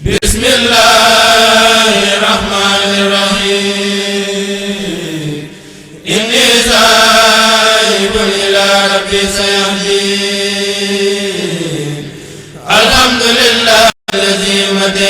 بسم الله الرحمن الرحيم إني ذاهب إلى ربي سيهدين الحمد لله الذي مدى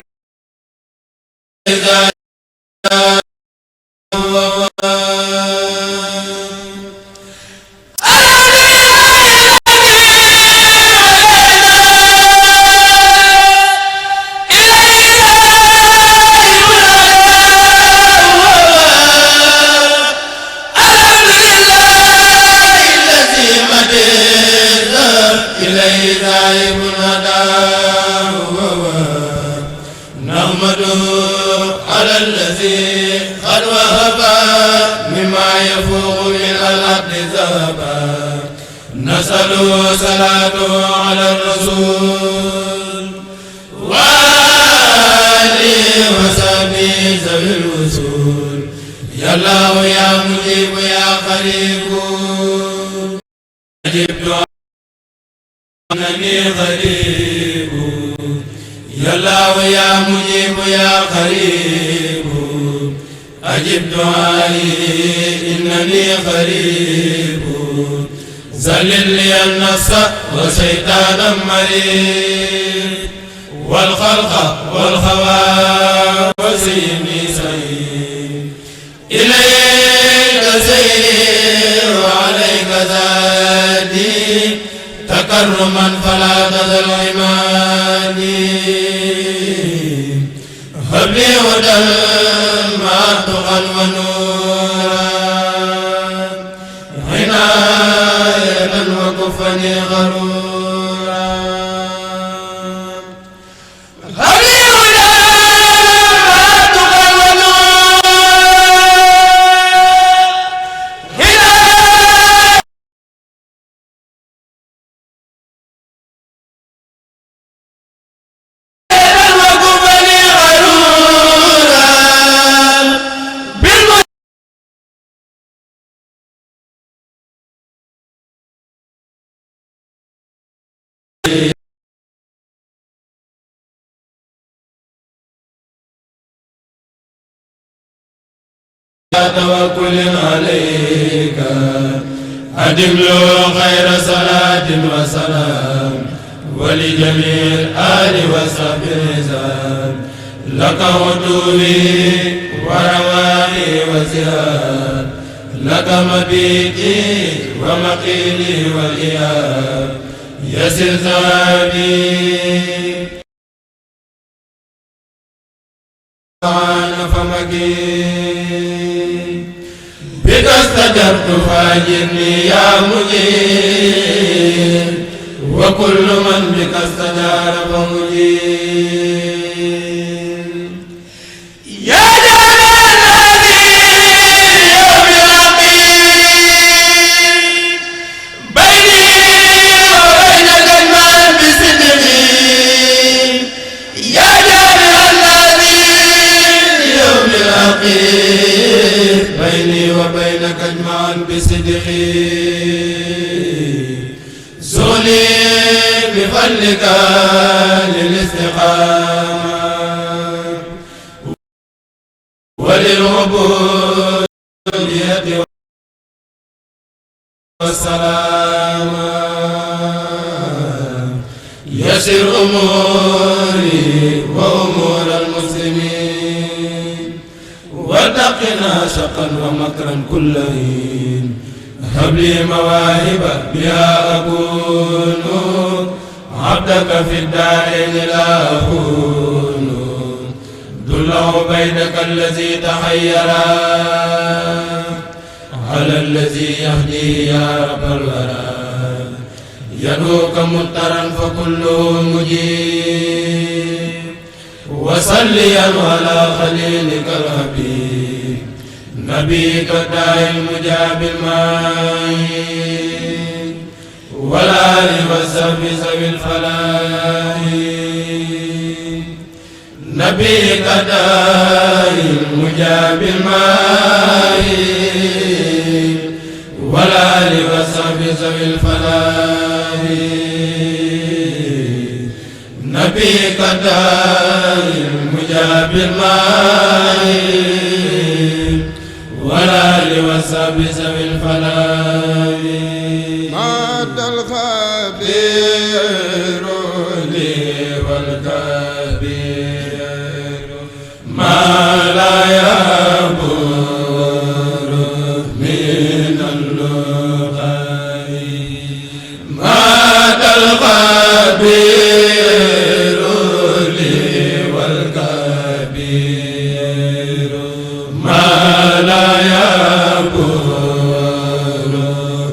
على الذي قد وهب مما يفوق من الأرض ذهبا نسأل صلاته على الرسول وآله وصحبه ذوي الوصول يا الله يا مجيب يا قريب أجب دعاء غريب يا الله يا مجيب يا قريب أجب دعائي إنني غريب زلل لي النفس وشيطانا مريد والخلق والخوى وزيني سيد إليك سير وعليك زادي تكرما فلا تزل عمادي هب لي هدى مع تقى ونورا عناية وكفني غرورا هب لي هدى مع تقى ونورا توكل عليك أدم له خير صلاة وسلام ولجميع الآل وصحبه الرزام لك هدوئي ورواحي وزياد لك مبيتي ومقيلي والإياب يسر ثوابي فمكين بك استجبت فاجرني يا مجيب وكل من بك استجار فمجيب يا جميع الذي يوم العقيم بيني وبينك المال بصدقي يا جميع الذي يوم العقيم بيني وبينك اجمعا بصدقي زولي بفضلك للاستقامة وللعبودية والسلامة يسر أموري وأمور المسلمين واتقنا شقا ومكرا كل حين هب لي مواهب بها أكون عبدك في الدارين لا أكون ذل عبيدك الذي تحيرا على الذي يهدي يا رب الورى يدعوك مضطرا فكله مجيب وصليا على خليلك الحبيب نبيك الداعي المجاب المعين والآل والصحب ذوي الفلاح نبيك الداعي المجاب المعين والآل والصحب ذوي الفلاح نبيك الداعي بالماء والآل والصحب ذوي الفلاح مات الخبير لي والكبير ما لا يبور من اللغة مات الخبير لي والكبير ما لا يبور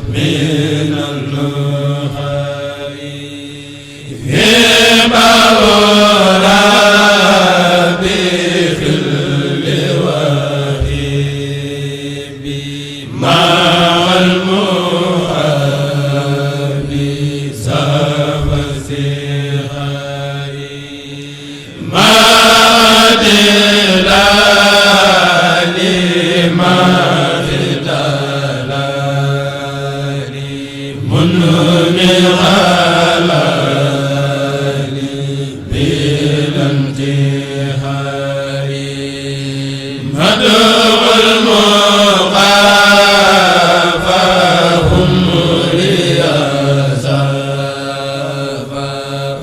من اللغة فيما أولى بخل وهيب مع المحب سوى السخاء ما دلالي ما دلالي منني غلالي بلا انتهاء مدعو المخافى هم ليزافى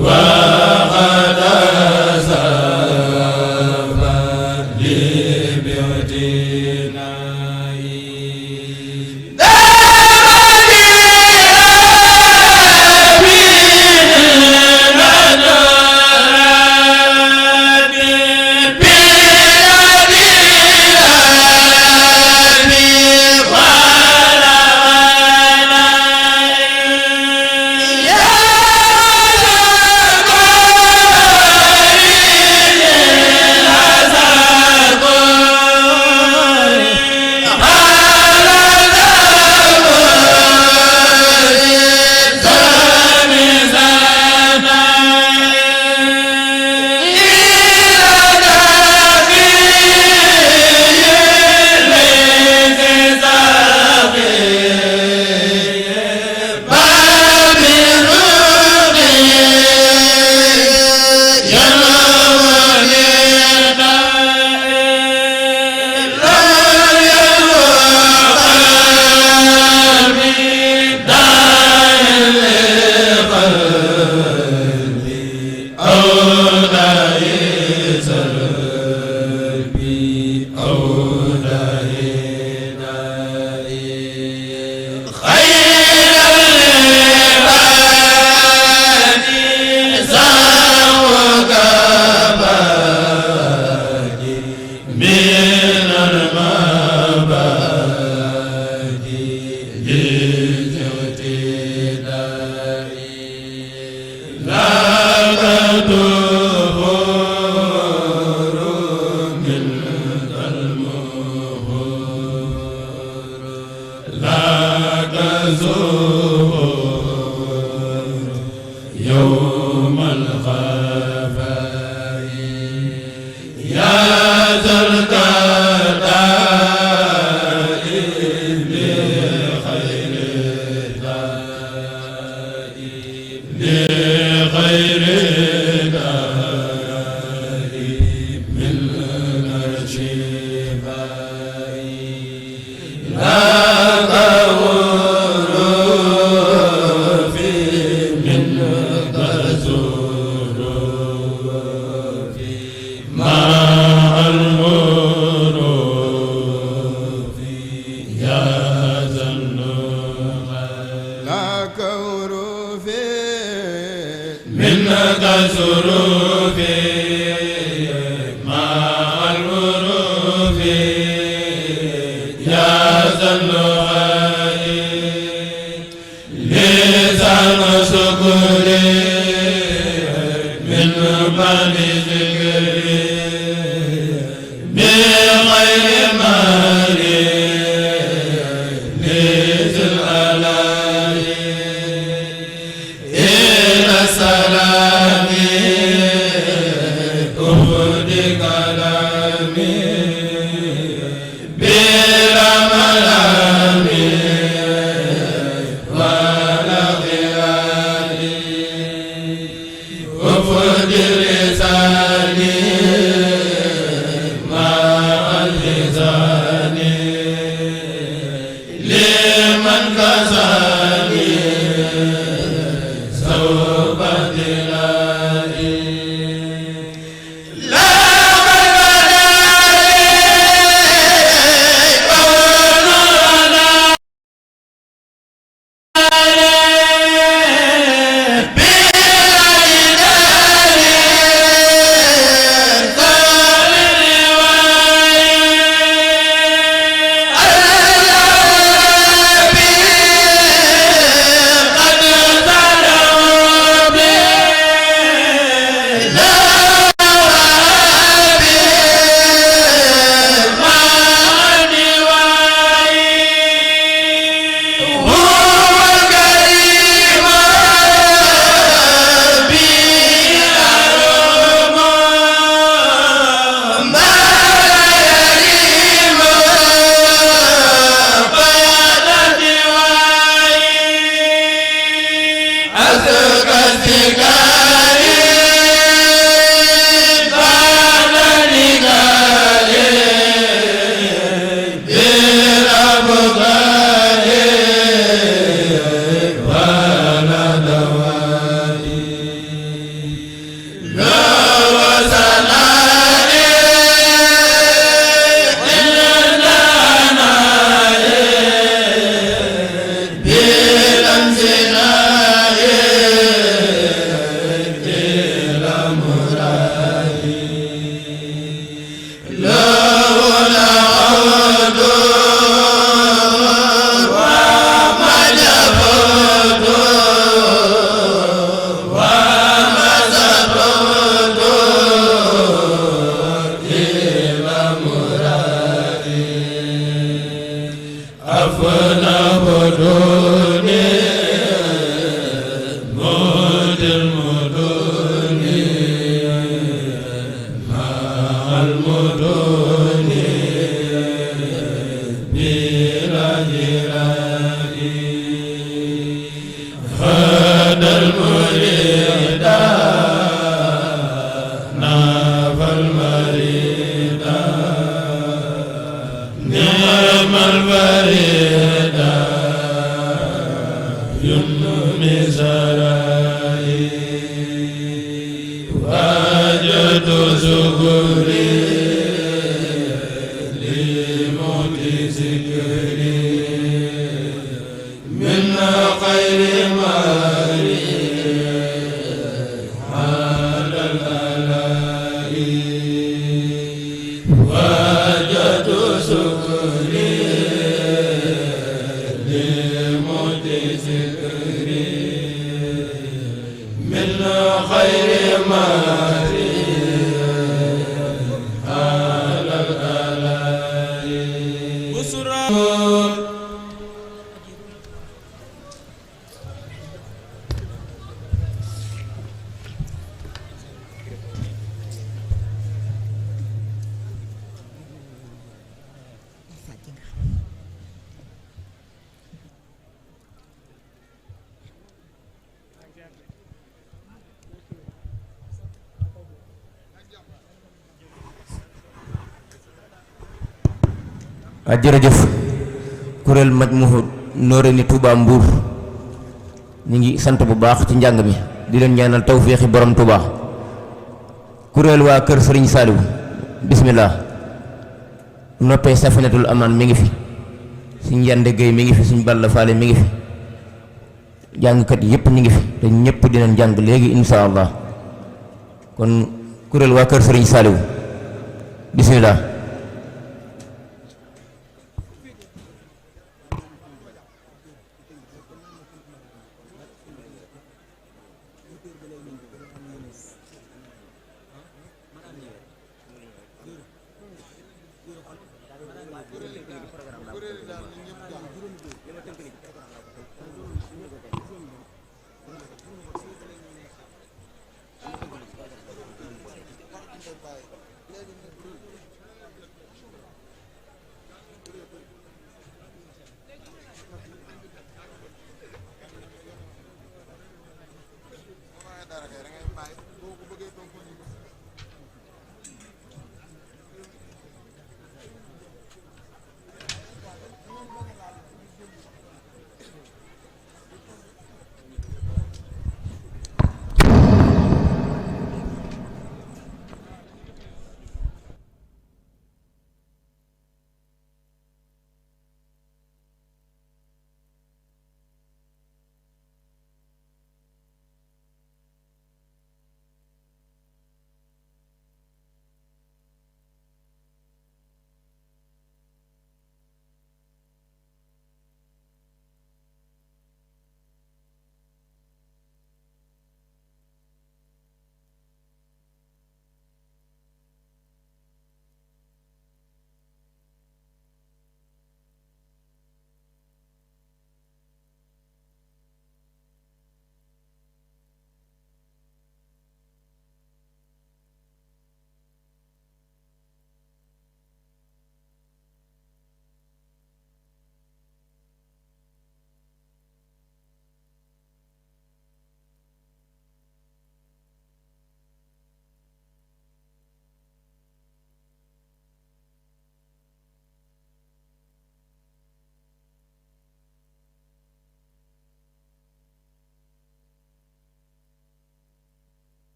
وقد زافى لبعدنا وفد لساني jërëjëf kuréel Majmahun Nurayni Touba Mbour ñu ngi sant bu baax ci njàng mi di leen ñaanal tawféexi borom Touba. kuréel waa kër Serigne Saliou bismillah noppee Safinatul Amaan mi ngi fi suñ Yande Gueye mi ngi fi suñ Balla Faale mi ngi fi jàngkat yépp ñu ngi fi te ñëpp dinañ jàng léegi insha allah kon kuréel waa kër Serigne Saliou bismillah